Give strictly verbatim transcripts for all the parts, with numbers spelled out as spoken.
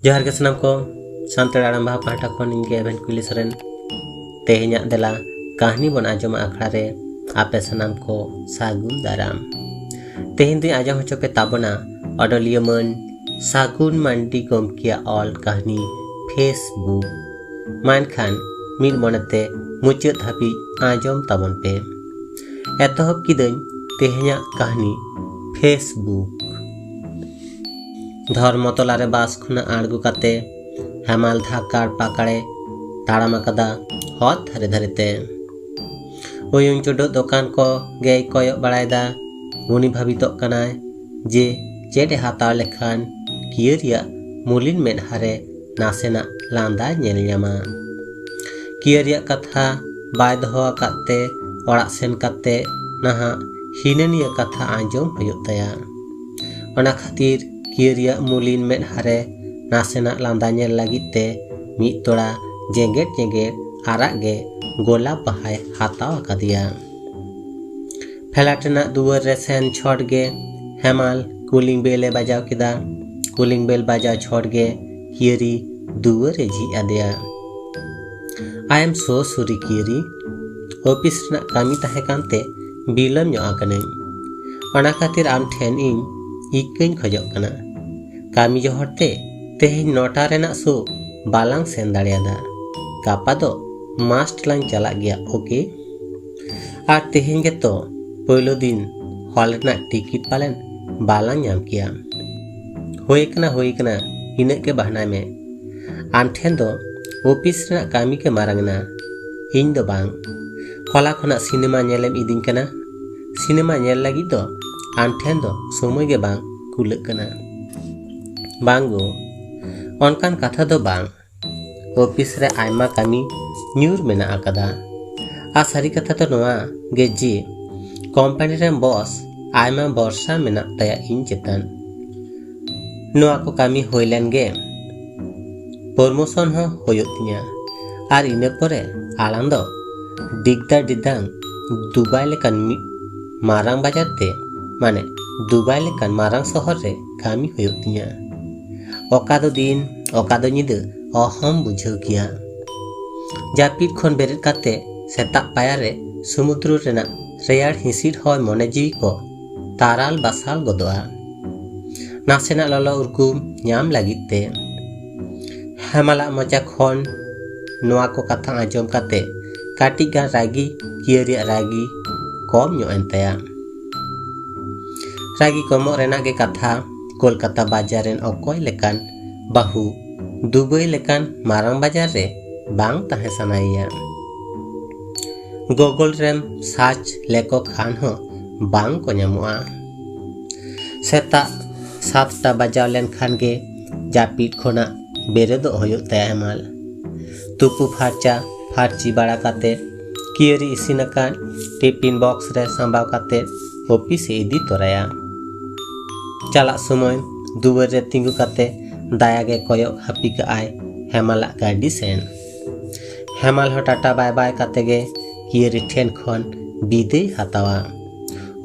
ᱡᱚᱦᱟᱨ ᱜᱮ ᱥᱟᱱᱟᱢ ᱠᱚ᱾ ᱥᱟᱱᱛᱟᱲ ᱟᱲᱟᱝ ᱵᱟᱦᱟ ᱯᱟᱦᱴᱟ ᱠᱷᱚᱱ ᱤᱧ ᱜᱮ ᱮᱵᱷᱮᱱ ᱠᱩᱞᱤ ᱥᱚᱨᱮᱱ᱾ ᱛᱮᱦᱮᱧᱟᱜ ᱫᱮᱞᱟ ᱠᱟᱹᱦᱱᱤ ᱵᱚᱱ ᱟᱸᱡᱚᱢᱟ ᱟᱠᱷᱲᱟ ᱨᱮ ᱟᱯᱮ ᱥᱟᱱᱟᱢ ᱠᱚ ᱥᱟᱹᱜᱩᱱ ᱫᱟᱨᱟᱢ᱾ ᱛᱮᱦᱮᱧ ᱫᱚᱧ ᱟᱸᱡᱚᱢ ᱦᱚᱪᱚ ᱯᱮ ᱛᱟᱵᱚᱱᱟ ᱚᱱᱚᱞᱤᱭᱟᱹ ᱢᱟᱹᱱ ᱥᱟᱹᱜᱩᱱ ᱢᱟᱱᱰᱤ ᱜᱚᱢᱠᱮᱭᱟᱜ ᱚᱞ ᱠᱟᱹᱦᱱᱤ ᱯᱷᱮᱥᱵᱩᱠ᱾ ᱢᱟ ᱮᱱᱠᱷᱟᱱ ᱢᱤᱫ ᱢᱚᱱᱮᱛᱮ ᱢᱩᱪᱟᱹᱫ ᱦᱟᱹᱵᱤᱡ ᱟᱸᱡᱚᱢ ᱛᱟᱵᱚᱱ ᱯᱮ᱾ ᱮᱛᱚᱦᱚᱵ ᱠᱤᱫᱟᱹᱧ ᱛᱮᱦᱮᱧᱟᱜ ᱠᱟᱹᱦᱱᱤ ᱯᱷᱮᱥᱵᱩᱠ᱾ ᱫᱷᱚᱨᱢᱚᱛᱚᱞᱟ ᱨᱮ ᱵᱟᱥ ᱠᱷᱚᱱᱟᱜ ᱟᱬᱜᱚ ᱠᱟᱛᱮ ᱦᱮᱢᱟᱞ ᱫᱷᱟᱠᱟᱲ ᱯᱟᱠᱟᱲᱮ ᱛᱟᱲᱟᱢ ᱟᱠᱟᱫᱟ ᱦᱚᱨ ᱫᱷᱟᱨᱮ ᱫᱷᱟᱨᱮ ᱛᱮ᱾ ᱩᱭᱩᱝ ᱪᱩᱰᱩᱜ ᱫᱚᱠᱟᱱ ᱠᱚ ᱜᱮᱭ ᱠᱚᱭᱚᱜ ᱵᱟᱲᱟᱭᱮᱫᱟ᱾ ᱩᱱᱤ ᱵᱷᱟᱵᱤᱛᱚᱜ ᱠᱟᱱᱟᱭ ᱡᱮ ᱪᱮᱫ ᱮ ᱦᱟᱛᱟᱣ ᱞᱮᱠᱷᱟᱱ ᱠᱤᱭᱟᱹᱨᱤᱭᱟᱜ ᱢᱩᱞᱤᱱ ᱢᱮᱫᱦᱟ ᱨᱮ ᱱᱟᱥᱮᱱᱟᱜ ᱞᱟᱸᱫᱟ ᱧᱮᱞ ᱧᱟᱢᱟ᱾ ᱠᱤᱭᱟᱹᱨᱤᱭᱟᱜ ᱠᱟᱛᱷᱟ ᱵᱟᱭ ᱫᱚᱦᱚ ᱟᱠᱟᱫ ᱛᱮ ᱚᱲᱟᱜ ᱥᱮᱱ ᱠᱟᱛᱮ ᱱᱟᱦᱟᱜ ᱦᱤᱱᱟᱹᱱᱤᱭᱟᱹ ᱠᱟᱛᱷᱟ ᱟᱸᱡᱚᱢ ᱦᱩᱭᱩᱜ ᱛᱟᱭᱟ᱾ ᱚᱱᱟ ᱠᱷᱟᱹᱛᱤᱨ ᱠᱤᱭᱟᱹᱨᱤᱭᱟᱜ ᱢᱩᱞᱤᱱ ᱢᱮᱫᱦᱟ ᱨᱮ ᱱᱟᱥᱮᱱᱟᱜ ᱞᱟᱸᱫᱟ ᱧᱮᱞ ᱞᱟᱹᱜᱤᱫ ᱛᱮ ᱢᱤᱫ ᱛᱚᱲᱟ ᱡᱮᱜᱮᱫ ᱡᱮᱜᱮᱫ ᱟᱨᱟᱜ ᱜᱮ ᱜᱳᱞᱟᱯ ᱵᱟᱦᱟᱭ ᱦᱟᱛᱟᱣ ᱟᱠᱟᱫᱮᱭᱟ᱾ ᱯᱷᱮᱞᱟᱴ ᱨᱮᱱᱟᱜ ᱫᱩᱣᱟᱹᱨ ᱨᱮ ᱥᱮᱱ ᱪᱷᱚᱴ ᱜᱮ ᱦᱮᱢᱟᱞ ᱠᱩᱞᱤᱝ ᱵᱮᱞ ᱮ ᱵᱟᱡᱟᱣ ᱠᱮᱫᱟ᱾ ᱠᱩᱞᱤᱝ ᱵᱮᱞ ᱵᱟᱡᱟᱣ ᱪᱷᱚᱴ ᱜᱮ ᱠᱤᱭᱟᱹᱨᱤ ᱫᱩᱣᱟᱹᱨ ᱮ ᱡᱷᱤᱡ ᱟᱫᱮᱭᱟ᱾ "I am so sorry ᱠᱤᱭᱟᱹᱨᱤ, ᱚᱯᱷᱤᱥ ᱨᱮᱱᱟᱜ ᱠᱟᱹᱢᱤ ᱛᱟᱦᱮᱸ ᱠᱟᱱᱛᱮ ᱵᱤᱞᱚᱢ ᱧᱚᱜ ᱟᱠᱟᱱᱟᱹᱧ᱾ ᱚᱱᱟ ᱠᱷᱟᱹᱛᱤᱨ ᱟᱢ ᱴᱷᱮᱱ ᱤᱧ ᱤᱠᱟᱹᱧ ᱠᱷᱚᱡᱚᱜ ᱠᱟᱱᱟ᱾ ᱠᱟᱹᱢᱤ ᱡᱚᱦᱚᱲ ᱛᱮ ᱛᱮᱦᱮᱧ ᱱᱚᱴᱟ ᱨᱮᱱᱟᱜ ᱥᱳ ᱵᱟᱞᱟᱝ ᱥᱮᱱ ᱫᱟᱲᱮᱭᱟᱫᱟ᱾ ᱜᱟᱯᱟ ᱫᱚ ᱢᱟᱥᱴ ᱞᱟᱝ ᱪᱟᱞᱟᱜ ᱜᱮᱭᱟ, ᱳᱠᱮ? ᱟᱨ ᱛᱮᱦᱮᱧ ᱜᱮᱛᱚ ᱯᱳᱭᱞᱳ ᱫᱤᱱ ᱦᱚᱞ ᱨᱮᱱᱟᱜ ᱴᱤᱠᱤᱴ ᱯᱟᱞᱮᱱ ᱵᱟᱞᱟᱝ ᱧᱟᱢ ᱠᱮᱭᱟ᱾ ᱦᱩᱭ ᱠᱟᱱᱟ, ᱦᱩᱭ ᱠᱟᱱᱟ, ᱤᱱᱟᱹᱜ ᱜᱮ ᱵᱟᱦᱱᱟᱭ ᱢᱮ᱾ ᱟᱢ ᱴᱷᱮᱱ ᱫᱚ ᱚᱯᱷᱤᱥ ᱨᱮᱱᱟᱜ ᱠᱟᱹᱢᱤ ᱜᱮ ᱢᱟᱨᱟᱝ ᱮᱱᱟ, ᱤᱧ ᱫᱚ ᱵᱟᱝ᱾ ᱦᱚᱞᱟ ᱠᱷᱚᱱᱟᱜ ᱥᱤᱱᱮᱢᱟ ᱧᱮᱞᱮᱢ ᱤᱫᱤᱧ ᱠᱟᱱᱟ᱾ ᱥᱤᱱᱮᱢᱟ ᱧᱮᱞ ᱞᱟᱹᱜᱤᱫ ᱫᱚ ᱟᱢ ᱴᱷᱮᱱ ᱫᱚ ᱥᱚᱢᱚᱭ ᱜᱮ ᱵᱟᱝ ᱠᱩᱞᱟᱹᱜ ᱠᱟᱱᱟ᱾" "ᱵᱟᱝ ᱜᱳ, ᱚᱱᱠᱟᱱ ᱠᱟᱛᱷᱟ ᱫᱚ ᱵᱟᱝ᱾ ᱚᱯᱷᱤᱥ ᱨᱮ ᱟᱭᱢᱟ ᱠᱟᱹᱢᱤ ᱧᱩᱨ ᱢᱮᱱᱟᱜ ᱟᱠᱟᱫᱟ᱾ ᱟᱨ ᱥᱟᱹᱨᱤ ᱠᱟᱛᱷᱟ ᱫᱚ ᱱᱚᱣᱟ ᱜᱮ ᱡᱮ ᱠᱳᱢᱯᱟᱱᱤ ᱨᱮᱱ ᱵᱚᱥ ᱟᱭᱢᱟ ᱵᱷᱚᱨᱥᱟ ᱢᱮᱱᱟᱜ ᱛᱟᱭᱟ ᱤᱧ ᱪᱮᱛᱟᱱ᱾ ᱱᱚᱣᱟ ᱠᱚ ᱠᱟᱹᱢᱤ ᱦᱩᱭ ᱞᱮᱱ ᱜᱮ ᱯᱨᱚᱢᱳᱥᱚᱱ ᱦᱚᱸ ᱦᱩᱭᱩᱜ ᱛᱤᱧᱟ᱾ ᱟᱨ ᱤᱱᱟᱹ ᱯᱚᱨᱮ ᱟᱲᱟᱝ ᱫᱚ ᱰᱤᱜᱽᱫᱟ ᱰᱤᱫᱟᱝ ᱫᱩᱵᱟᱭ ᱞᱮᱠᱟᱱ ᱢᱤᱫ ᱢᱟᱨᱟᱝ ᱵᱟᱡᱟᱨ ᱛᱮ, ᱢᱟᱱᱮ ᱫᱩᱵᱟᱭ ᱞᱮᱠᱟᱱ ᱢᱟᱨᱟᱝ ᱥᱚᱦᱚᱨ ᱨᱮ ᱠᱟᱹᱢᱤ ᱦᱩᱭᱩᱜ ᱛᱤᱧᱟ᱾ ᱚᱠᱟ ᱫᱚ ᱫᱤᱱ, ᱚᱠᱟ ᱫᱚ ᱧᱤᱫᱟᱹ, ᱚᱦᱚᱢ ᱵᱩᱡᱷᱟᱹᱣ ᱠᱮᱭᱟ᱾ ᱡᱟᱹᱯᱤᱫ ᱠᱷᱚᱱ ᱵᱮᱨᱮᱫ ᱠᱟᱛᱮ ᱥᱮᱛᱟᱜ ᱯᱟᱭᱟᱨ ᱨᱮ ᱥᱩᱢᱩᱫᱨᱚ ᱨᱮᱱᱟᱜ ᱨᱮᱭᱟᱲ ᱦᱤᱸᱥᱤᱫ ᱦᱚᱭ ᱢᱚᱱᱮ ᱡᱤᱣᱤ ᱠᱚ ᱛᱟᱨᱟᱞ ᱵᱟᱥᱟᱞ ᱜᱚᱫᱚᱜᱼᱟ᱾ ᱱᱟᱥᱮᱱᱟᱜ ᱞᱚᱞᱚ ᱩᱨᱜᱩᱢ ᱧᱟᱢ ᱞᱟᱹᱜᱤᱫ ᱛᱮ᱾ ᱦᱮᱢᱟᱞᱟᱜ ᱢᱚᱪᱟ ᱠᱷᱚᱱ ᱱᱚᱣᱟ ᱠᱚ ᱠᱟᱛᱷᱟ ᱟᱸᱡᱚᱢ ᱠᱟᱛᱮ ᱠᱟᱹᱴᱤᱡ ᱜᱟᱱ ᱨᱟᱹᱜᱤ ᱠᱤᱭᱟᱹᱨᱤᱭᱟᱜ ᱨᱟᱹᱜᱤ ᱠᱚᱢ ᱧᱚᱜ ᱮᱱ ᱛᱟᱭᱟ᱾ ᱨᱟᱹᱜᱤ ᱠᱚᱢᱚᱜ ᱨᱮᱱᱟᱜ ᱜᱮ ᱠᱟᱛᱷᱟ, ᱠᱳᱞᱠᱟᱛᱟ ᱵᱟᱡᱟᱨ ᱨᱮᱱ ᱚᱠᱚᱭ ᱞᱮᱠᱟᱱ ᱵᱟᱹᱦᱩ ᱫᱩᱵᱟᱹᱭ ᱞᱮᱠᱟᱱ ᱢᱟᱨᱟᱝ ᱵᱟᱡᱟᱨ ᱨᱮ ᱵᱟᱝ ᱛᱟᱦᱮᱸ ᱥᱟᱱᱟᱭᱮᱭᱟ᱾ ᱜᱚᱜᱚᱞ ᱨᱮᱢ ᱥᱟᱨᱪ ᱞᱮᱠᱚ ᱠᱷᱟᱱ ᱦᱚᱸ ᱵᱟᱝ ᱠᱚ ᱧᱟᱢᱚᱜᱼᱟ᱾ ᱥᱮᱛᱟᱜ ᱥᱟᱛᱴᱟ ᱵᱟᱡᱟᱣ ᱞᱮᱱᱠᱷᱟᱱ ᱜᱮ ᱡᱟᱹᱯᱤᱫ ᱠᱷᱚᱱᱟᱜ ᱵᱮᱨᱮᱫᱚᱜ ᱦᱩᱭᱩᱜ ᱛᱟᱭᱟ ᱦᱮᱢᱟᱞ᱾ ᱛᱩᱯᱩ ᱯᱷᱟᱨᱪᱟ ᱯᱷᱟᱨᱪᱤ ᱵᱟᱲᱟ ᱠᱟᱛᱮ ᱠᱤᱭᱟᱹᱨᱤ ᱤᱥᱤᱱ ᱟᱠᱟᱫ ᱴᱤᱯᱤᱱ ᱵᱚᱠᱥ ᱨᱮ ᱥᱟᱸᱵᱟᱣ ᱠᱟᱛᱮ ᱚᱯᱷᱤᱥ ᱮ ᱤᱫᱤ ᱛᱚᱨᱟᱭᱟ᱾ ᱪᱟᱞᱟᱜ ᱥᱚᱢᱚᱭ ᱫᱩᱣᱟᱹᱨ ᱨᱮ ᱛᱤᱸᱜᱩ ᱠᱟᱛᱮ ᱫᱟᱭᱟ ᱜᱮ ᱠᱚᱭᱚᱜ ᱦᱟᱹᱯᱤ ᱠᱟᱜᱼᱟᱭ ᱦᱮᱢᱟᱞᱟᱜ ᱜᱟᱹᱰᱤ ᱥᱮᱱ᱾ ᱦᱮᱢᱟᱞ ᱦᱚᱸ ᱴᱟᱴᱟ ᱵᱟᱭ ᱵᱟᱭ ᱠᱟᱛᱮ ᱜᱮ ᱠᱤᱭᱟᱹᱨᱤ ᱴᱷᱮᱱ ᱠᱷᱚᱱ ᱵᱤᱫᱟᱹᱭ ᱦᱟᱛᱟᱣᱟ᱾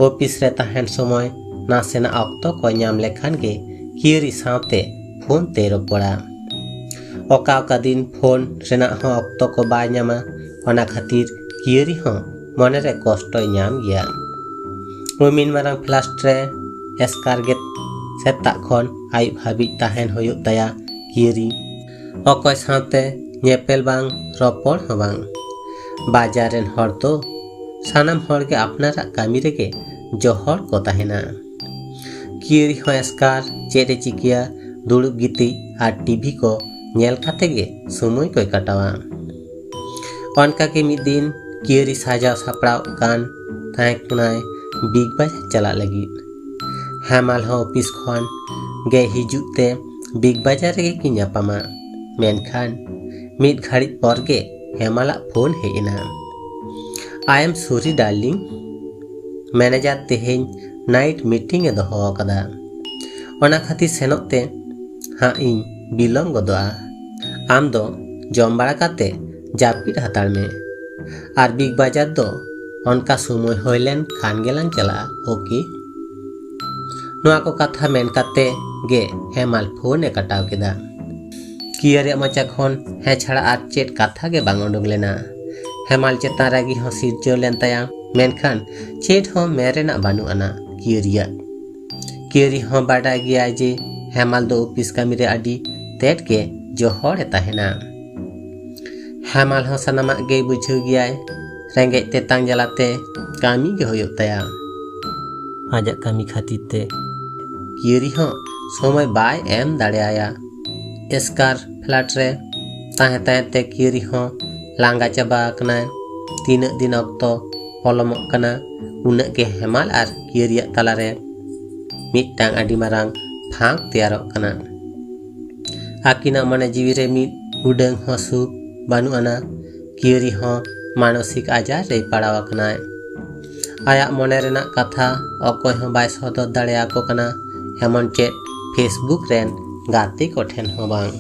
ᱚᱯᱷᱤᱥ ᱨᱮ ᱛᱟᱦᱮᱱ ᱥᱚᱢᱚᱭ ᱱᱟᱥᱮᱱᱟᱜ ᱚᱠᱛᱚ ᱠᱚ ᱧᱟᱢ ᱞᱮᱠᱷᱟᱱ ᱜᱮ ᱠᱤᱭᱟᱹᱨᱤ ᱥᱟᱶᱛᱮ ᱯᱷᱳᱱ ᱛᱮ ᱨᱚᱯᱚᱲᱟ᱾ ᱚᱠᱟ ᱚᱠᱟ ᱫᱤᱱ ᱯᱷᱳᱱ ᱨᱮᱱᱟᱜ ᱦᱚᱸ ᱚᱠᱛᱚ ᱠᱚ ᱵᱟᱭ ᱧᱟᱢᱟ, ᱚᱱᱟ ᱠᱷᱟᱹᱛᱤᱨ ᱠᱤᱭᱟᱹᱨᱤ ᱦᱚᱸ ᱢᱚᱱᱮᱨᱮ ᱠᱚᱥᱴᱚᱭ ᱧᱟᱢ ᱜᱮᱭᱟ᱾ ᱩᱢᱤᱱ ᱢᱟᱨᱟᱝ ᱯᱷᱞᱟᱥᱴ ᱨᱮ ᱮᱥᱠᱟᱨ ᱜᱮ ᱥᱮᱛᱟᱜ ᱠᱷᱚᱱ ᱟᱹᱭᱩᱵ ᱦᱟᱹᱵᱤᱡ ᱛᱟᱦᱮᱱ ᱦᱩᱭᱩᱜ ᱛᱟᱭᱟ ᱠᱤᱭᱟᱹᱨᱤ᱾ ᱚᱠᱚᱭ ᱥᱟᱶᱛᱮ ᱧᱮᱯᱮᱞ ᱵᱟᱝ, ᱨᱚᱯᱚᱲ ᱦᱚᱸ ᱵᱟᱝ᱾ ᱵᱟᱡᱟᱨ ᱨᱮᱱ ᱦᱚᱲ ᱫᱚ ᱥᱟᱱᱟᱢ ᱦᱚᱲ ᱜᱮ ᱟᱯᱱᱟᱨᱟᱜ ᱠᱟᱹᱢᱤ ᱨᱮᱜᱮ ᱡᱚᱦᱚᱲ ᱠᱚ ᱛᱟᱦᱮᱱᱟ᱾ ᱠᱤᱭᱟᱹᱨᱤ ᱦᱚᱸ ᱮᱥᱠᱟᱨ ᱪᱮᱫ ᱮ ᱪᱤᱠᱟᱹᱭᱟ, ᱫᱩᱲᱩᱵ ᱜᱤᱛᱤᱡ ᱟᱨ ᱴᱤᱵᱷᱤ ᱠᱚ ᱧᱮᱞ ᱠᱟᱛᱮ ᱜᱮ ᱥᱚᱢᱚᱭ ᱠᱚᱭ ᱠᱟᱴᱟᱣᱟ᱾ ᱚᱱᱠᱟ ᱜᱮ ᱢᱤᱫ ᱫᱤᱱ ᱠᱤᱭᱟᱹᱨᱤ ᱥᱟᱡᱟᱣ ᱥᱟᱯᱲᱟᱣ ᱠᱟᱱ ᱛᱟᱦᱮᱸ ᱠᱟᱱᱟᱭ ᱵᱤᱜᱽ ᱵᱟᱡᱟᱨ ᱪᱟᱞᱟᱜ ᱞᱟᱹᱜᱤᱫ᱾ ᱦᱮᱢᱟᱞ ᱦᱚᱸ ᱚᱯᱷᱤᱥ ᱠᱷᱚᱱ ᱜᱮ ᱦᱤᱡᱩᱜ ᱛᱮ ᱵᱤᱜᱽ ᱵᱟᱡᱟᱨ ᱨᱮᱜᱮ ᱠᱤᱱ ᱧᱟᱯᱟᱢᱟ᱾ ᱢᱮᱱᱠᱷᱟᱱ ᱢᱤᱫ ᱜᱷᱟᱹᱲᱤᱡ ᱯᱚᱨ ᱜᱮ ᱦᱮᱢᱟᱞᱟᱜ ᱯᱷᱳᱱ ᱦᱮᱡ ᱮᱱᱟ᱾ "I am sorry darling, manager ᱛᱮᱦᱮᱧ ᱱᱟᱭᱤᱴ ᱢᱤᱴᱤᱝ ᱮ ᱫᱚᱦᱚ ᱟᱠᱟᱫᱟ, ᱚᱱᱟ ᱠᱷᱟᱹᱛᱤᱨ ᱥᱮᱱᱚᱜ ᱛᱮ ᱦᱟᱸᱜ ᱤᱧ ᱵᱤᱞᱚᱢ ᱜᱚᱫᱚᱜᱼᱟ᱾ ᱟᱢ ᱫᱚ ᱡᱚᱢ ᱵᱟᱲᱟ ᱠᱟᱛᱮ ᱡᱟᱹᱯᱤᱫ ᱦᱟᱛᱟᱲ ᱢᱮ, ᱟᱨ ᱵᱤᱜᱽ ᱵᱟᱡᱟᱨ ᱫᱚ ᱚᱱᱠᱟ ᱥᱚᱢᱚᱭ ᱦᱩᱭ ᱞᱮᱱ ᱠᱷᱟᱱ ᱜᱮᱞᱟᱝ ᱪᱟᱞᱟᱜᱼᱟ, ᱳᱠᱮ?" ᱱᱚᱣᱟ ᱠᱚ ᱠᱟᱛᱷᱟ ᱢᱮᱱ ᱠᱟᱛᱮ ᱜᱮ ᱦᱮᱢᱟᱞ ᱯᱷᱳᱱ ᱮ ᱠᱟᱴᱟᱣ ᱠᱮᱫᱟ᱾ ᱠᱤᱭᱟᱹᱨᱤᱭᱟᱜ ᱢᱚᱪᱟ ᱠᱷᱚᱱ ᱦᱮᱸ ᱪᱷᱟᱲᱟ ᱟᱨ ᱪᱮᱫ ᱠᱟᱛᱷᱟ ᱜᱮ ᱵᱟᱝ ᱩᱰᱩᱠ ᱞᱮᱱᱟ᱾ ᱦᱮᱢᱟᱞ ᱪᱮᱛᱟᱱ ᱨᱟᱹᱜᱤ ᱦᱚᱸ ᱥᱤᱨᱡᱟᱹᱣ ᱞᱮᱱ ᱛᱟᱭᱟ, ᱢᱮᱱᱠᱷᱟᱱ ᱪᱮᱫ ᱦᱚᱸ ᱢᱮᱱ ᱨᱮᱱᱟᱜ ᱵᱟᱹᱱᱩᱜ ᱟᱱᱟ ᱠᱤᱭᱟᱹᱨᱤᱭᱟᱜ᱾ ᱠᱤᱭᱟᱹᱨᱤ ᱦᱚᱸ ᱵᱟᱰᱟᱭ ᱜᱮᱭᱟᱭ ᱡᱮ ᱦᱮᱢᱟᱞ ᱫᱚ ᱚᱯᱷᱤᱥ ᱠᱟᱹᱢᱤ ᱨᱮ ᱟᱹᱰᱤ ᱛᱮᱫ ᱜᱮ ᱡᱚᱦᱚᱲ ᱮ ᱛᱟᱦᱮᱱᱟ᱾ ᱦᱮᱢᱟᱞ ᱦᱚᱸ ᱥᱟᱱᱟᱢᱟᱜ ᱜᱮᱭ ᱵᱩᱡᱷᱟᱹᱣ ᱜᱮᱭᱟᱭ᱾ ᱨᱮᱸᱜᱮᱡ ᱛᱮᱛᱟᱝ ᱡᱟᱞᱟᱛᱮ ᱠᱟᱹᱢᱤ ᱜᱮ ᱦᱩᱭᱩᱜ ᱛᱟᱭᱟ᱾ ᱟᱡᱟᱜ ᱠᱟᱹᱢᱤ ᱠᱷᱟᱹᱛᱤᱨ ᱛᱮ ᱠᱤᱭᱟᱹᱨᱤ ᱦᱚᱸ ᱥᱚᱢᱚᱭ ᱵᱟᱭ ᱮᱢ ᱫᱟᱲᱮᱭᱟᱭᱟ᱾ ᱮᱥᱠᱟᱨ ᱯᱷᱞᱮᱴ ᱨᱮ ᱛᱟᱦᱮᱸ ᱛᱟᱦᱮᱸ ᱛᱮ ᱠᱤᱭᱟᱹᱨᱤ ᱦᱚᱸ ᱞᱟᱸᱜᱟ ᱪᱟᱵᱟ ᱟᱠᱟᱱᱟᱭ᱾ ᱛᱤᱱᱟᱹᱜ ᱫᱤᱱ ᱚᱠᱛᱚ ᱯᱚᱞᱚᱢᱚᱜ ᱠᱟᱱᱟ, ᱩᱱᱟᱹᱜ ᱜᱮ ᱦᱮᱢᱟᱞ ᱟᱨ ᱠᱤᱭᱟᱹᱨᱤᱭᱟᱜ ᱛᱟᱞᱟᱨᱮ ᱢᱤᱫᱴᱟᱝ ᱟᱹᱰᱤ ᱢᱟᱨᱟᱝ ᱯᱷᱟᱸᱠ ᱛᱮᱭᱟᱨᱚᱜ ᱠᱟᱱᱟ᱾ ᱟᱹᱠᱤᱱᱟᱜ ᱢᱚᱱᱮ ᱡᱤᱣᱤ ᱨᱮ ᱢᱤᱫ ᱩᱰᱟᱹᱝ ᱦᱚᱸ ᱥᱩᱠ ᱵᱟᱹᱱᱩᱜ ᱟᱱᱟ᱾ ᱠᱤᱭᱟᱹᱨᱤ ᱦᱚᱸ ᱢᱟᱱᱚᱥᱤᱠ ᱟᱡᱟᱨ ᱨᱮᱭ ᱯᱟᱲᱟᱣ ᱟᱠᱟᱱᱟᱭ᱾ ᱟᱭᱟᱜ ᱢᱚᱱᱮ ᱨᱮᱱᱟᱜ ᱠᱟᱛᱷᱟ ᱚᱠᱚᱭ ᱦᱚᱸ ᱵᱟᱭ ᱥᱚᱫᱚᱨ ᱫᱟᱲᱮᱭᱟᱠᱚ ᱠᱟᱱᱟ, ᱮᱢᱚᱱ ᱪᱮᱫ ᱯᱷᱮᱥᱵᱩᱠ ᱨᱮᱱ ᱜᱟᱛᱮ ᱠᱚᱴᱷᱮᱱ ᱦᱚᱸ ᱵᱟᱝ᱾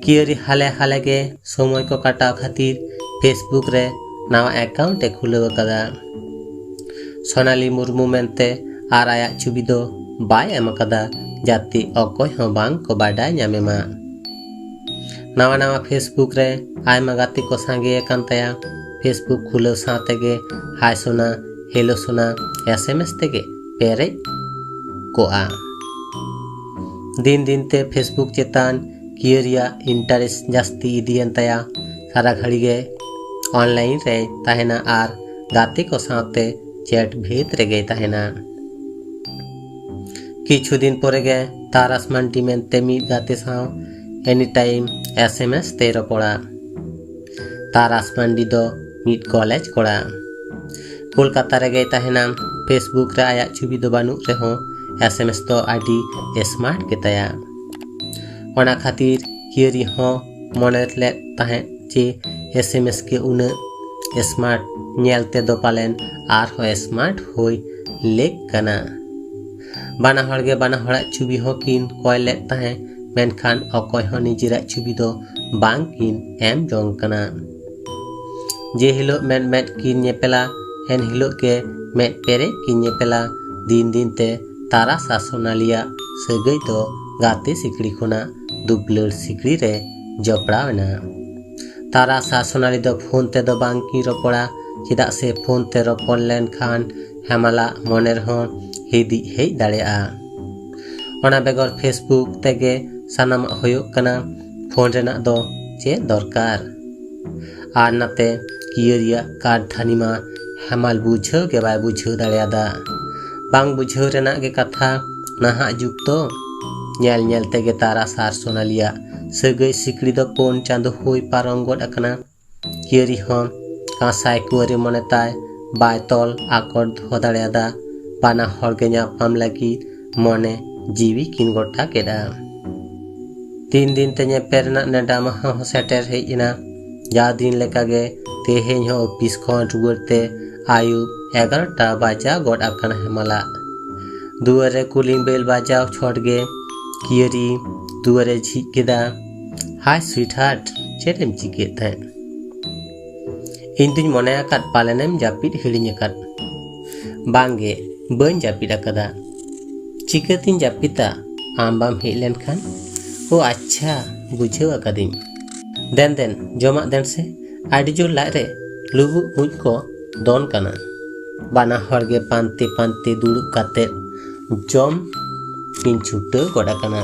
ᱠᱤᱭᱟᱹᱨᱤ ᱦᱟᱞᱮ ᱦᱟᱞᱮ ᱜᱮ ᱥᱚᱢᱚᱭ ᱠᱚ ᱠᱟᱴᱟᱣ ᱠᱷᱟᱹᱛᱤᱨ ᱯᱷᱮᱥᱵᱩᱠ ᱨᱮ ᱱᱟᱣᱟ ᱮᱠᱟᱣᱩᱱᱴ ᱮ ᱠᱷᱩᱞᱟᱹᱣ ᱟᱠᱟᱫᱟ᱾ ᱥᱳᱱᱟᱞᱤ ᱢᱩᱨᱢᱩ ᱢᱮᱱᱛᱮ ᱟᱨ ᱟᱭᱟᱜ ᱪᱷᱚᱵᱤ ᱫᱚ ᱵᱟᱭ ᱮᱢ ᱟᱠᱟᱫᱟ, ᱡᱟᱛᱮ ᱚᱠᱚᱭ ᱦᱚᱸ ᱵᱟᱝ ᱠᱚ ᱵᱟᱰᱟᱭ ᱧᱟᱢᱮ ᱢᱟ᱾ ᱱᱟᱣᱟ ᱱᱟᱣᱟ ᱯᱷᱮᱥᱵᱩᱠ ᱨᱮ ᱟᱭᱢᱟ ᱜᱟᱛᱮ ᱠᱚ ᱥᱟᱸᱜᱮ ᱟᱠᱟᱱ ᱛᱟᱭᱟ᱾ ᱯᱷᱮᱥᱵᱩᱠ ᱠᱷᱩᱞᱟᱹᱣ ᱥᱟᱶ ᱛᱮᱜᱮ ᱦᱟᱭ ᱥᱳᱱᱟ, ᱦᱮᱞᱳ ᱥᱳᱱᱟ ᱮᱥ ᱮᱢ ᱮᱥ ᱛᱮᱜᱮ ᱯᱮᱨᱮᱡ ᱠᱚᱜᱼᱟ᱾ ᱫᱤᱱ ᱫᱤᱱ ᱛᱮ ᱯᱷᱮᱥᱵᱩᱠ ᱪᱮᱛᱟᱱ ᱠᱤᱭᱟᱹᱨᱤᱭᱟᱜ ᱤᱱᱴᱟᱨᱮᱥᱴ ᱡᱟᱹᱥᱛᱤ ᱤᱫᱤᱭᱮᱱ ᱛᱟᱭᱟ᱾ ᱥᱟᱨᱟ ᱜᱷᱟᱹᱲᱤ ᱜᱮ ᱚᱱᱞᱟᱭᱤᱱ ᱨᱮᱭ ᱛᱟᱦᱮᱱᱟ ᱟᱨ ᱜᱟᱛᱮ ᱠᱚ ᱥᱟᱶᱛᱮ ᱪᱮᱴ ᱵᱷᱮᱫ ᱨᱮᱜᱮᱭ ᱛᱟᱦᱮᱱᱟ᱾ ᱠᱤᱪᱷᱩ ᱫᱤᱱ ᱯᱚᱨᱮ ᱜᱮ ᱛᱟᱨᱟᱥ ᱢᱟᱱᱰᱤ ᱢᱮᱱᱛᱮ ᱢᱤᱫ ᱜᱟᱛᱮ ᱥᱟᱶ ᱮᱱᱤ ᱴᱟᱭᱤᱢ ᱮᱥ ᱮᱢ ᱮᱥ ᱛᱮᱭ ᱨᱚᱯᱚᱲᱟ᱾ ᱛᱟᱨᱟᱥ ᱢᱟᱱᱰᱤ ᱫᱚ ᱢᱤᱫ ᱠᱚᱞᱮᱡᱽ ᱠᱚᱲᱟ᱾ ᱠᱳᱞᱠᱟᱛᱟ ᱨᱮᱜᱮᱭ ᱛᱟᱦᱮᱱᱟ᱾ ᱯᱷᱮᱥᱵᱩᱠ ᱨᱮ ᱟᱭᱟᱜ ᱪᱷᱚᱵᱤ ᱫᱚ ᱵᱟᱹᱱᱩᱜ ᱨᱮᱦᱚᱸ ᱮᱥ ᱮᱢ ᱮᱥ ᱫᱚ ᱟᱹᱰᱤ ᱥᱢᱟᱨᱴ ᱜᱮᱛᱟᱭᱟ᱾ ᱚᱱᱟ ᱠᱷᱟᱹᱛᱤᱨ ᱠᱤᱭᱟᱹᱨᱤ ᱦᱚᱸ ᱢᱚᱱᱮ ᱞᱮᱫ ᱛᱟᱦᱮᱸᱫ ᱡᱮ ᱮᱥ ᱮᱢ ᱮᱥ ᱜᱮ ᱩᱱᱟᱹᱜ ᱥᱢᱟᱨᱴ ᱧᱮᱞ ᱛᱮᱫᱚ ᱯᱟᱞᱮᱱ ᱟᱨᱦᱚᱸ ᱥᱢᱟᱨᱴ ᱦᱩᱭ ᱞᱮᱠ ᱠᱟᱱᱟ᱾ ᱵᱟᱱᱟ ᱦᱚᱲ ᱜᱮ ᱵᱟᱱᱟ ᱦᱚᱲᱟᱜ ᱪᱷᱚᱵᱤ ᱦᱚᱸ ᱠᱤᱱ ᱠᱚᱭ ᱞᱮᱫ ᱛᱟᱦᱮᱸ, ᱢᱮᱱᱠᱷᱟᱱ ᱚᱠᱚᱭ ᱦᱚᱸ ᱱᱤᱡᱮᱨᱟᱜ ᱪᱷᱚᱵᱤ ᱫᱚ ᱵᱟᱝ ᱠᱤᱱ ᱮᱢ ᱡᱚᱝ ᱠᱟᱱᱟ᱾ ᱡᱮ ᱦᱤᱞᱳᱜ ᱢᱮᱫ ᱢᱮᱫ ᱠᱤᱱ ᱧᱮᱯᱮᱞᱟ, ᱮᱱ ᱦᱤᱞᱳᱜ ᱜᱮ ᱢᱮᱫ ᱯᱮᱨᱮᱡ ᱠᱤᱱ ᱧᱮᱯᱮᱞᱟ᱾ ᱫᱤᱱ ᱫᱤᱱ ᱛᱮ ᱛᱟᱨᱟᱥ ᱟᱨ ᱥᱳᱱᱟᱞᱤᱭᱟᱜ ᱥᱟᱹᱜᱟᱹᱭ ᱫᱚ ᱜᱟᱛᱮ ᱥᱤᱠᱲᱤ ᱠᱷᱚᱱᱟᱜ ᱫᱩᱯᱞᱟᱹᱲ ᱥᱤᱠᱲᱤ ᱨᱮ ᱡᱚᱯᱲᱟᱣ ᱮᱱᱟ᱾ ᱛᱟᱨᱟᱥ ᱟᱨ ᱥᱳᱱᱟᱞᱤ ᱫᱚ ᱯᱷᱳᱱ ᱛᱮᱫᱚ ᱵᱟᱝ ᱠᱤᱱ ᱨᱚᱯᱚᱲᱟ, ᱪᱮᱫᱟᱜ ᱥᱮ ᱯᱷᱳᱱ ᱛᱮ ᱨᱚᱯᱚᱲ ᱞᱮᱱᱠᱷᱟᱱ ᱦᱮᱢᱟᱞᱟᱜ ᱢᱚᱱᱮ ᱨᱮᱦᱚᱸ ᱦᱤᱫᱤᱡ ᱦᱮᱡ ᱫᱟᱲᱮᱭᱟᱜᱼᱟ᱾ ᱚᱱᱟ ᱵᱮᱜᱚᱨ Facebook ᱛᱮᱜᱮ ᱥᱟᱱᱟᱢᱟᱜ ᱦᱩᱭᱩᱜ ᱠᱟᱱᱟ, ᱯᱷᱳᱱ ᱨᱮᱱᱟᱜ ᱫᱚ ᱪᱮᱫ ᱫᱚᱨᱠᱟᱨ? ᱟᱨ ᱱᱟᱛᱮ ᱠᱤᱭᱟᱹᱨᱤᱭᱟᱜ ᱠᱟᱨᱫᱷᱟᱹᱱᱤ ᱢᱟ ᱦᱮᱢᱟᱞ ᱵᱩᱡᱷᱟᱹᱣ ᱜᱮ ᱵᱟᱭ ᱵᱩᱡᱷᱟᱹᱣ ᱫᱟᱲᱮᱭᱟᱫᱟ᱾ ᱵᱟᱝ ᱵᱩᱡᱷᱟᱹᱣ ᱨᱮᱱᱟᱜ ᱜᱮ ᱠᱟᱛᱷᱟ, ᱱᱟᱦᱟᱜ ᱡᱩᱜᱽ ᱫᱚ᱾ ᱧᱮᱞ ᱧᱮᱞ ᱛᱮᱜᱮ ᱛᱟᱨᱟᱥ ᱟᱨ ᱥᱳᱱᱟᱞᱤᱭᱟᱜ ᱥᱟᱹᱜᱟᱹᱭ ᱥᱤᱠᱲᱤ ᱫᱚ ᱯᱩᱱ ᱪᱟᱸᱫᱚ ᱦᱩᱭ ᱯᱟᱨᱚᱢ ᱜᱚᱫ ᱟᱠᱟᱱᱟ᱾ ᱠᱤᱭᱟᱹᱨᱤ ᱦᱚᱸ ᱠᱟᱸᱥᱟᱭ ᱠᱩᱣᱟᱹᱨᱤ ᱢᱚᱱᱮ ᱛᱟᱭ ᱵᱟᱭ ᱛᱚᱞ ᱟᱠᱚᱴ ᱫᱚᱦᱚ ᱫᱟᱲᱮᱭᱟᱫᱟ᱾ ᱵᱟᱱᱟ ᱦᱚᱲ ᱜᱮ ᱧᱟᱯᱟᱢ ᱞᱟᱹᱜᱤᱫ ᱢᱚᱱᱮ ᱡᱤᱣᱤ ᱠᱤᱱ ᱜᱚᱴᱟ ᱠᱮᱫᱼᱟ᱾ ᱛᱤᱱ ᱫᱤᱱ ᱛᱮ ᱧᱮᱯᱮᱞ ᱨᱮᱱᱟᱜ ᱱᱮᱰᱟ ᱢᱟᱦᱟ ᱦᱚᱸ ᱥᱮᱴᱮᱨ ᱦᱮᱡ ᱮᱱᱟ᱾ ᱡᱟᱣ ᱫᱤᱱ ᱞᱮᱠᱟᱜᱮ ᱛᱮᱦᱮᱧ ᱦᱚᱸ ᱚᱯᱷᱤᱥ ᱠᱷᱚᱱ ᱨᱩᱣᱟᱹᱲ ᱛᱮ ᱟᱹᱭᱩᱵ ᱮᱜᱟᱨᱚᱴᱟ ᱵᱟᱡᱟᱣ ᱜᱚᱫ ᱟᱠᱟᱱᱟ ᱦᱮᱢᱟᱞᱟᱜ᱾ ᱫᱩᱣᱟᱹᱨ ᱨᱮ ᱠᱩᱞᱤᱝ ᱵᱮᱞ ᱵᱟᱡᱟᱣ ᱪᱷᱚᱴ ᱜᱮ ᱠᱤᱭᱟᱹᱨᱤ ᱫᱩᱣᱟᱹᱨ ᱮ ᱡᱷᱤᱡ ᱠᱮᱫᱟ᱾ "Hi sweetheart, ᱪᱮᱫ ᱮᱢ ᱪᱤᱠᱟᱹᱭᱮᱫ ᱛᱟᱦᱮᱸᱫ?" "ᱤᱧ ᱫᱩᱧ ᱢᱚᱱᱮ ᱟᱠᱟᱫ ᱯᱟᱞᱮᱱᱮᱢ ᱡᱟᱹᱯᱤᱫ ᱦᱤᱲᱤᱧ ᱟᱠᱟᱫ᱾" "ᱵᱟᱝᱜᱮ, ᱵᱟᱹᱧ ᱡᱟᱹᱯᱤᱫ ᱟᱠᱟᱫᱟ᱾ ᱪᱤᱠᱟᱹᱛᱤᱧ ᱡᱟᱹᱯᱤᱫᱟ ᱟᱢ ᱵᱟᱢ ᱦᱮᱡ ᱞᱮᱱᱠᱷᱟᱱ?" "ᱳ ᱟᱪᱪᱷᱟ, ᱵᱩᱡᱷᱟᱹᱣ ᱟᱠᱟᱫᱤᱧ᱾ ᱫᱮᱱ ᱫᱮᱱ, ᱡᱚᱢᱟᱜ ᱫᱮᱱ ᱥᱮ, ᱟᱹᱰᱤ ᱡᱳᱨ ᱞᱟᱡ ᱨᱮ ᱞᱩᱵᱩᱜ ᱢᱩᱡ ᱠᱚ ᱫᱚᱱ ᱠᱟᱱᱟ᱾" ᱵᱟᱱᱟ ᱦᱚᱲ ᱜᱮ ᱯᱟᱱᱛᱮ ᱯᱟᱱᱛᱮ ᱫᱩᱲᱩᱵ ᱠᱟᱛᱮ ᱡᱚᱢ ᱠᱤᱱ ᱪᱷᱩᱴᱟᱹᱣ ᱜᱚᱫ ᱟᱠᱟᱱᱟ᱾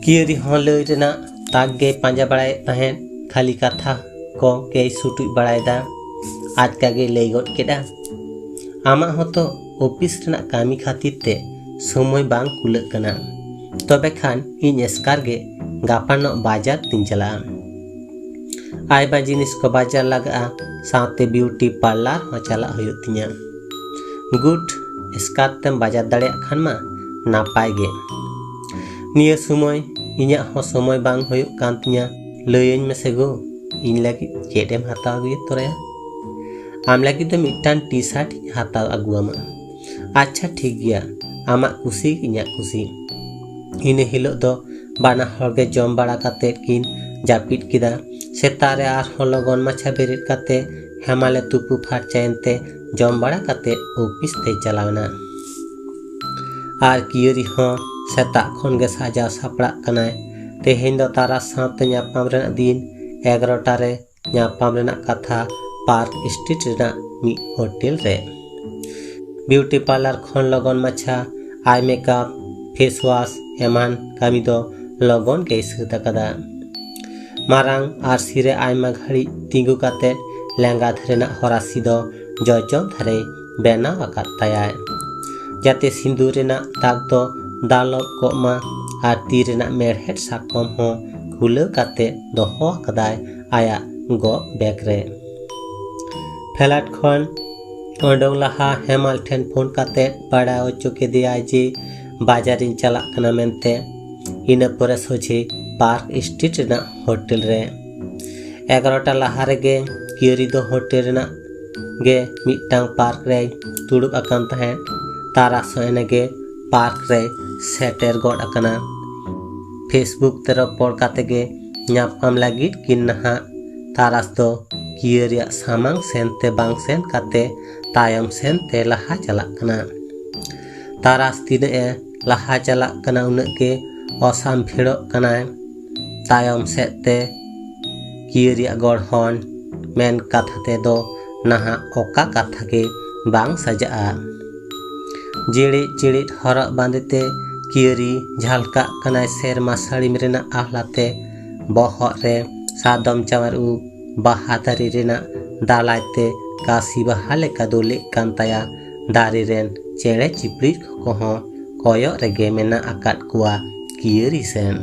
ᱠᱤᱭᱟᱹᱨᱤ ᱦᱚᱸ ᱞᱟᱹᱭ ᱨᱮᱱᱟᱜ ᱛᱟᱠ ᱜᱮᱭ ᱯᱟᱸᱡᱟ ᱵᱟᱲᱟᱭᱮᱫ ᱛᱟᱦᱮᱸᱫ, ᱠᱷᱟᱹᱞᱤ ᱠᱟᱛᱷᱟ ᱠᱚ ᱜᱮᱭ ᱥᱩᱴᱩᱡ ᱵᱟᱲᱟᱭᱮᱫᱟ᱾ ᱟᱪᱠᱟ ᱜᱮᱭ ᱞᱟᱹᱭ ᱜᱚᱫ ᱠᱮᱫᱟ, "ᱟᱢᱟᱜ ᱦᱚᱸᱛᱚ ᱚᱯᱷᱤᱥ ᱨᱮᱱᱟᱜ ᱠᱟᱹᱢᱤ ᱠᱷᱟᱹᱛᱤᱨ ᱛᱮ ᱥᱚᱢᱚᱭ ᱵᱟᱝ ᱠᱩᱞᱟᱹᱜ ᱠᱟᱱᱟ᱾ ᱛᱚᱵᱮ ᱠᱷᱟᱱ ᱤᱧ ᱮᱥᱠᱟᱨ ᱜᱮ ᱜᱟᱯᱟ ᱱᱚᱜ ᱵᱟᱡᱟᱨ ᱛᱤᱧ ᱪᱟᱞᱟᱜᱼᱟ᱾ ᱟᱭᱢᱟ ᱡᱤᱱᱤᱥ ᱠᱚ ᱵᱟᱡᱟᱨ ᱞᱟᱜᱟᱜᱼᱟ, ᱥᱟᱶᱛᱮ ᱵᱤᱭᱩᱴᱤ ᱯᱟᱨᱞᱟᱨ ᱦᱚᱸ ᱪᱟᱞᱟᱜ ᱦᱩᱭᱩᱜ ᱛᱤᱧᱟ᱾" "ᱜᱩᱰ, ᱮᱥᱠᱟᱨ ᱛᱮᱢ ᱵᱟᱡᱟᱨ ᱫᱟᱲᱮᱭᱟᱜ ᱠᱷᱟᱱ ᱢᱟ ᱱᱟᱯᱟᱭ ᱜᱮ᱾ ᱱᱤᱭᱟᱹ ᱥᱚᱢᱚᱭ ᱤᱧᱟᱹᱜ ᱦᱚᱸ ᱥᱚᱢᱚᱭ ᱵᱟᱝ ᱦᱩᱭᱩᱜ ᱠᱟᱱ ᱛᱤᱧᱟ᱾ ᱞᱟᱹᱭᱟᱹᱧ ᱢᱮᱥᱮ ᱜᱳ, ᱤᱧ ᱞᱟᱹᱜᱤᱫ ᱪᱮᱫ ᱮᱢ ᱦᱟᱛᱟᱣ ᱟᱹᱜᱩᱭᱮᱫ ᱛᱚᱨᱟᱭᱟ?" "ᱟᱢ ᱞᱟᱹᱜᱤᱫ ᱫᱚ ᱢᱤᱫᱴᱟᱝ ᱴᱤ ᱥᱟᱨᱴ ᱤᱧ ᱦᱟᱛᱟᱣ ᱟᱹᱜᱩ ᱟᱢᱟ᱾" "ᱟᱪᱪᱷᱟ, ᱴᱷᱤᱠ ᱜᱮᱭᱟ, ᱟᱢᱟᱜ ᱠᱩᱥᱤ ᱤᱧᱟᱹᱜ ᱠᱩᱥᱤ᱾" ᱤᱱᱟᱹ ᱦᱤᱞᱳᱜ ᱫᱚ ᱵᱟᱱᱟ ᱦᱚᱲ ᱜᱮ ᱡᱚᱢ ᱵᱟᱲᱟ ᱠᱟᱛᱮᱫ ᱠᱤᱱ ᱡᱟᱹᱯᱤᱫ ᱠᱮᱫᱟ᱾ ᱥᱮᱛᱟᱜ ᱨᱮ ᱟᱨᱦᱚᱸ ᱞᱚᱜᱚᱱ ᱢᱟᱪᱷᱟ ᱵᱮᱨᱮᱫ ᱠᱟᱛᱮ ᱦᱮᱢᱟᱞᱮ ᱛᱩᱯᱩ ᱯᱷᱟᱨᱪᱟᱭᱮᱱ ᱛᱮ ᱡᱚᱢ ᱵᱟᱲᱟ ᱠᱟᱛᱮ ᱚᱯᱷᱤᱥ ᱛᱮᱭ ᱪᱟᱞᱟᱣ ᱮᱱᱟ᱾ ᱟᱨ ᱠᱤᱭᱟᱹᱨᱤ ᱦᱚᱸ ᱥᱮᱛᱟᱜ ᱠᱷᱚᱱ ᱜᱮ ᱥᱟᱡᱟᱣ ᱥᱟᱯᱲᱟᱜ ᱠᱟᱱᱟᱭ᱾ ᱛᱮᱦᱮᱧ ᱫᱚ ᱛᱟᱨᱟᱥ ᱥᱟᱶᱛᱮ ᱧᱟᱯᱟᱢ ᱨᱮᱱᱟᱜ ᱫᱤᱱ᱾ ᱮᱜᱟᱨᱚᱴᱟ ᱨᱮ ᱧᱟᱯᱟᱢ ᱨᱮᱱᱟᱜ ᱠᱟᱛᱷᱟ ᱯᱟᱨᱠ ᱥᱴᱨᱤᱴ ᱨᱮᱱᱟᱜ ᱢᱤᱫ ᱦᱳᱴᱮᱞ ᱨᱮ᱾ ᱵᱤᱭᱩᱴᱤ ᱯᱟᱨᱞᱟᱨ ᱠᱷᱚᱱ ᱞᱚᱜᱚᱱ ᱢᱟᱪᱷᱟ ᱟᱭ ᱢᱮᱠᱟᱯ, ᱯᱷᱮᱥ ᱣᱟᱥ ᱮᱢᱟᱱ ᱠᱟᱹᱢᱤ ᱫᱚ ᱞᱚᱜᱚᱱ ᱜᱮᱭ ᱥᱟᱹᱛ ᱟᱠᱟᱫᱟ᱾ ᱢᱟᱨᱟᱝ ᱟᱹᱨᱥᱤ ᱨᱮ ᱟᱭᱢᱟ ᱜᱷᱟᱹᱲᱤᱡ ᱛᱤᱸᱜᱩ ᱠᱟᱛᱮ ᱞᱮᱸᱜᱟ ᱫᱷᱟᱨᱮᱱᱟᱜ ᱦᱚᱨᱟᱥᱤ ᱫᱚ ᱡᱚᱡᱚᱢ ᱫᱷᱟᱨᱮᱭ ᱵᱮᱱᱟᱣ ᱟᱠᱟᱫ ᱛᱟᱭᱟᱭ, ᱡᱟᱛᱮ ᱥᱤᱸᱫᱩᱨ ᱨᱮᱱᱟᱜ ᱫᱟᱜᱽ ᱫᱚ ᱫᱟᱞᱚᱵ ᱠᱚᱜ ᱢᱟ᱾ ᱟᱨ ᱛᱤ ᱨᱮᱱᱟᱜ ᱢᱮᱲᱦᱮᱫ ᱥᱟᱠᱚᱢ ᱦᱚᱸ ᱠᱷᱩᱞᱟᱹᱣ ᱠᱟᱛᱮ ᱫᱚᱦᱚ ᱟᱠᱟᱫᱟᱭ ᱟᱭᱟᱜ ᱜᱚᱜ ᱵᱮᱜᱽ ᱨᱮ᱾ ᱯᱷᱮᱞᱟᱴ ᱠᱷᱚᱱ ᱚᱰᱚᱝ ᱞᱟᱦᱟ ᱦᱮᱢᱟᱞ ᱴᱷᱮᱱ ᱯᱷᱳᱱ ᱠᱟᱛᱮ ᱵᱟᱲᱟᱭ ᱦᱚᱪᱚ ᱠᱮᱫᱮᱭᱟᱭ ᱡᱮ ᱵᱟᱡᱟᱨᱤᱧ ᱪᱟᱞᱟᱜ ᱠᱟᱱᱟ ᱢᱮᱱᱛᱮ᱾ ᱤᱱᱟᱹ ᱯᱚᱨᱮ ᱥᱚᱡᱷᱮ ᱯᱟᱨᱠ ᱥᱴᱨᱤᱴ ᱨᱮᱱᱟᱜ ᱦᱳᱴᱮᱞ ᱨᱮ᱾ ᱮᱜᱟᱨᱚᱴᱟ ᱞᱟᱦᱟ ᱨᱮᱜᱮ ᱠᱤᱭᱟᱹᱨᱤ ᱫᱚ ᱦᱳᱴᱮᱞ ᱨᱮᱱᱟᱜ ᱜᱮ ᱢᱤᱫᱴᱟᱝ ᱯᱟᱨᱠ ᱨᱮᱭ ᱫᱩᱲᱩᱵ ᱟᱠᱟᱱ ᱛᱟᱦᱮᱸᱫ᱾ ᱛᱟᱨᱟᱥ ᱦᱚᱸ ᱮᱱᱮᱜᱮ ᱯᱟᱨᱠ ᱨᱮᱭ ᱥᱮᱴᱮᱨ ᱜᱚᱫ ᱟᱠᱟᱱᱟ᱾ ᱯᱷᱮᱥᱵᱩᱠ ᱛᱮ ᱨᱚᱯᱚᱲ ᱠᱟᱛᱮ ᱜᱮ ᱧᱟᱯᱟᱢ ᱞᱟᱹᱜᱤᱫ ᱠᱤᱱ ᱱᱟᱦᱟᱜ᱾ ᱛᱟᱨᱟᱥ ᱫᱚ ᱠᱤᱭᱟᱹᱨᱤᱭᱟᱜ ᱥᱟᱢᱟᱝ ᱥᱮᱱ ᱛᱮ ᱵᱟᱝ ᱥᱮᱱ ᱠᱟᱛᱮ ᱛᱟᱭᱚᱢ ᱥᱮᱱ ᱛᱮ ᱞᱟᱦᱟ ᱪᱟᱞᱟᱜ ᱠᱟᱱᱟ᱾ ᱛᱟᱨᱟᱥ ᱛᱤᱱᱟᱹᱜ ᱮ ᱞᱟᱦᱟ ᱪᱟᱞᱟᱜ ᱠᱟᱱᱟ, ᱩᱱᱟᱹᱜ ᱜᱮ ᱚᱥᱟᱢ ᱵᱷᱤᱲᱚᱜ ᱠᱟᱱᱟᱭ᱾ ᱛᱟᱭᱚᱢ ᱥᱮᱫ ᱛᱮ ᱠᱤᱭᱟᱹᱨᱤᱭᱟᱜ ᱜᱚᱲᱦᱚᱱ ᱢᱮᱱ ᱠᱟᱛᱷᱟ ᱛᱮᱫᱚ ᱱᱟᱦᱟᱜ ᱚᱠᱟ ᱠᱟᱛᱷᱟ ᱜᱮ ᱵᱟᱝ ᱥᱟᱡᱟᱜᱼᱟ᱾ ᱡᱤᱲᱤᱫ ᱡᱤᱲᱤᱫ ᱦᱚᱨᱚᱜ ᱵᱟᱸᱫᱮ ᱛᱮ ᱠᱤᱭᱟᱹᱨᱤ ᱡᱷᱟᱞᱠᱟᱜ ᱠᱟᱱᱟᱭ ᱥᱮᱨᱢᱟ ᱥᱟᱹᱲᱤᱢ ᱨᱮᱱᱟᱜ ᱟᱦᱞᱟ ᱛᱮ᱾ ᱵᱚᱦᱚᱜ ᱨᱮ ᱥᱟᱫᱚᱢ ᱪᱟᱣᱟᱨ ᱩᱵ ᱵᱟᱦᱟ ᱫᱟᱨᱮ ᱨᱮᱱᱟᱜ ᱫᱟᱞᱟᱭ ᱛᱮ ᱠᱟᱥᱤ ᱵᱟᱦᱟ ᱞᱮᱠᱟ ᱫᱩᱞᱮᱜ ᱠᱟᱱ ᱛᱟᱭᱟ᱾ ᱫᱟᱨᱮ ᱨᱮᱱ ᱪᱮᱬᱮ ᱪᱤᱯᱲᱤᱡ ᱠᱚᱦᱚᱸ ᱠᱚᱭᱚᱜ ᱨᱮᱜᱮ ᱢᱮᱱᱟᱜ ᱟᱠᱟᱫ ᱠᱚᱣᱟ ᱠᱤᱭᱟᱹᱨᱤ ᱥᱮᱱ᱾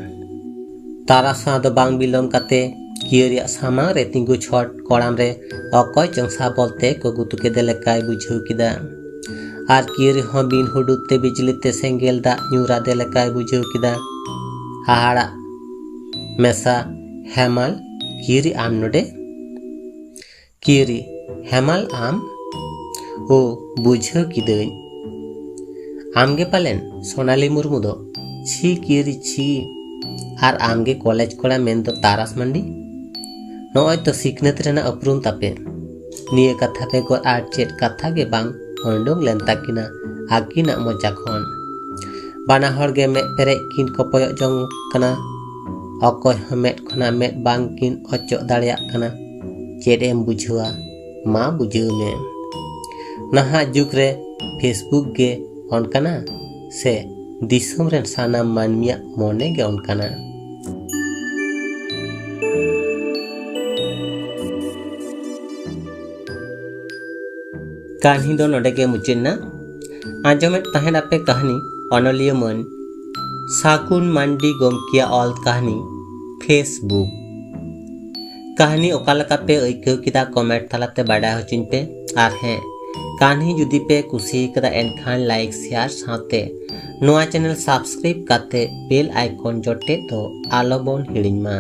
ᱛᱟᱨᱟᱥ ᱥᱟᱶ ᱫᱚ ᱵᱟᱝ ᱵᱤᱞᱚᱢ ᱠᱟᱛᱮ ᱠᱤᱭᱟᱹᱨᱤᱭᱟᱜ ᱥᱟᱢᱟᱝ ᱨᱮ ᱛᱤᱸᱜᱩ ᱪᱷᱚᱴ ᱠᱚᱲᱟᱢ ᱨᱮ ᱚᱠᱚᱭ ᱪᱚᱝ ᱥᱟᱵᱚᱞ ᱛᱮ ᱠᱚ ᱜᱩᱛᱩ ᱠᱮᱫᱮ ᱞᱮᱠᱟᱭ ᱵᱩᱡᱷᱟᱹᱣ ᱠᱮᱫᱟ᱾ ᱟᱨ ᱠᱤᱭᱟᱹᱨᱤ ᱦᱚᱸ ᱵᱤᱱ ᱦᱩᱰᱩᱨ ᱛᱮ ᱵᱤᱡᱽᱞᱤ ᱛᱮ ᱥᱮᱸᱜᱮᱞ ᱫᱟᱜ ᱧᱩᱨ ᱟᱫᱮ ᱞᱮᱠᱟᱭ ᱵᱩᱡᱷᱟᱹᱣ ᱠᱮᱫᱟ᱾ ᱦᱟᱦᱟᱲᱟᱜ ᱢᱮᱥᱟ, "ᱦᱮᱢᱟᱞ, ᱠᱤᱭᱟᱹᱨᱤ ᱟᱢ ᱱᱚᱰᱮ?" ᱠᱤᱭᱟᱹᱨᱤ, "ᱦᱮᱢᱟᱞ ᱟᱢ? ᱳ, ᱵᱩᱡᱷᱟᱹᱣ ᱠᱤᱫᱟᱹᱧ᱾ ᱟᱢᱜᱮ ᱯᱟᱞᱮᱱ ᱥᱳᱱᱟᱞᱤ ᱢᱩᱨᱢᱩ ᱫᱚ? ᱪᱷᱤ ᱠᱤᱭᱟᱹᱨᱤ ᱪᱷᱤ᱾ ᱟᱨ ᱟᱢᱜᱮ ᱠᱚᱞᱮᱡᱽ ᱠᱚᱲᱟ ᱢᱮᱱᱫᱚ ᱛᱟᱨᱟᱥ ᱢᱟᱱᱰᱤ? ᱱᱚᱜᱼᱚᱭ ᱛᱚ ᱥᱤᱠᱷᱱᱟᱹᱛ ᱨᱮᱱᱟᱜ ᱩᱯᱨᱩᱢ ᱛᱟᱯᱮ᱾" ᱱᱤᱭᱟᱹ ᱠᱟᱛᱷᱟ ᱵᱮᱜᱚᱨ ᱟᱨ ᱪᱮᱫ ᱠᱟᱛᱷᱟ ᱜᱮ ᱵᱟᱝ ᱩᱰᱩᱝ ᱞᱮᱱ ᱛᱟᱹᱠᱤᱱᱟ ᱟᱹᱠᱤᱱᱟᱜ ᱢᱚᱪᱟ ᱠᱷᱚᱱ᱾ ᱵᱟᱱᱟ ᱦᱚᱲ ᱜᱮ ᱢᱮᱫ ᱯᱮᱨᱮᱡ ᱠᱤᱱ ᱠᱚᱯᱚᱭᱚᱜ ᱡᱚᱝ ᱠᱟᱱᱟ᱾ ᱚᱠᱚᱭ ᱦᱚᱸ ᱢᱮᱫ ᱠᱷᱚᱱᱟᱜ ᱢᱮᱫ ᱵᱟᱝ ᱠᱤᱱ ᱚᱪᱚᱜ ᱫᱟᱲᱮᱭᱟᱜ ᱠᱟᱱᱟ᱾ ᱪᱮᱫ ᱮᱢ ᱵᱩᱡᱷᱟᱹᱣᱟ? ᱢᱟ ᱵᱩᱡᱷᱟᱹᱣ ᱢᱮ᱾ ᱱᱟᱦᱟᱜ ᱡᱩᱜᱽ ᱨᱮ Facebook ᱜᱮ ᱚᱱᱠᱟᱱᱟ ᱥᱮ ᱫᱤᱥᱚᱢ ᱨᱮᱱ ᱥᱟᱱᱟᱢ ᱢᱟᱹᱱᱢᱤᱭᱟᱜ ᱢᱚᱱᱮ ᱜᱮ ᱚᱱᱠᱟᱱᱟ? ᱠᱟᱹᱦᱱᱤ ᱫᱚ ᱱᱚᱰᱮ ᱜᱮ ᱢᱩᱪᱟᱹᱫ ᱮᱱᱟ᱾ ᱟᱸᱡᱚᱢᱮᱫ ᱛᱟᱦᱮᱸᱫ ᱟᱯᱮ ᱠᱟᱹᱦᱱᱤ ᱚᱱᱚᱞᱤᱭᱟᱹ ᱢᱟᱹᱱ ᱥᱟᱹᱜᱩᱱ ᱢᱟᱱᱰᱤ ᱜᱚᱢᱠᱮᱭᱟᱜ ᱚᱞ ᱠᱟᱹᱦᱱᱤ Facebook᱾ ᱠᱟᱹᱦᱱᱤ ᱚᱠᱟ ᱞᱮᱠᱟ ᱯᱮ ᱟᱹᱭᱠᱟᱹᱣ ᱠᱮᱫᱟ, ᱠᱚᱢᱮᱱᱴ ᱛᱟᱞᱟᱛᱮ ᱵᱟᱰᱟᱭ ᱦᱚᱪᱚᱧ ᱯᱮ᱾ ᱟᱨ ᱦᱮᱸ, ᱠᱟᱹᱦᱱᱤ ᱡᱩᱫᱤ ᱯᱮ ᱠᱩᱥᱤ ᱠᱟᱫᱟ, ᱮᱱᱠᱷᱟᱱ ᱞᱟᱭᱤᱠ, ᱥᱮᱭᱟᱨ ᱥᱟᱶᱛᱮ ᱱᱚᱣᱟ ᱪᱮᱱᱮᱞ ᱥᱟᱵᱥᱠᱨᱟᱭᱤᱵ ᱠᱟᱛᱮ ᱵᱮᱞ ᱟᱭᱠᱚᱱ ᱡᱚᱴᱮᱫ ᱫᱚ ᱟᱞᱚ ᱵᱚᱱ ᱦᱤᱲᱤᱧ ᱢᱟ᱾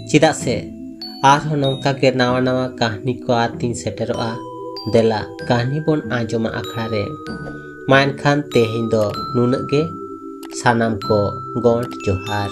ᱪᱮᱫᱟᱜ ᱥᱮ ᱟᱨᱦᱚᱸ ᱱᱚᱝᱠᱟ ᱜᱮ ᱱᱟᱣᱟ ᱱᱟᱣᱟ ᱠᱟᱹᱦᱱᱤ ᱠᱚ ᱟᱛᱤᱧ ᱥᱮᱴᱮᱨᱚᱜᱼᱟ᱾ ᱫᱮᱞᱟ, ᱠᱟᱹᱦᱱᱤ ᱵᱚᱱ ᱟᱸᱡᱚᱢᱟ ᱟᱠᱷᱲᱟ ᱨᱮ᱾ ᱢᱟ ᱮᱱᱠᱷᱟᱱ ᱛᱮᱦᱮᱧ ᱫᱚ ᱱᱩᱱᱟᱹᱜ ᱜᱮ᱾ ᱥᱟᱱᱟᱢ ᱠᱚ ᱜᱚᱸᱰ ᱡᱚᱦᱟᱨ᱾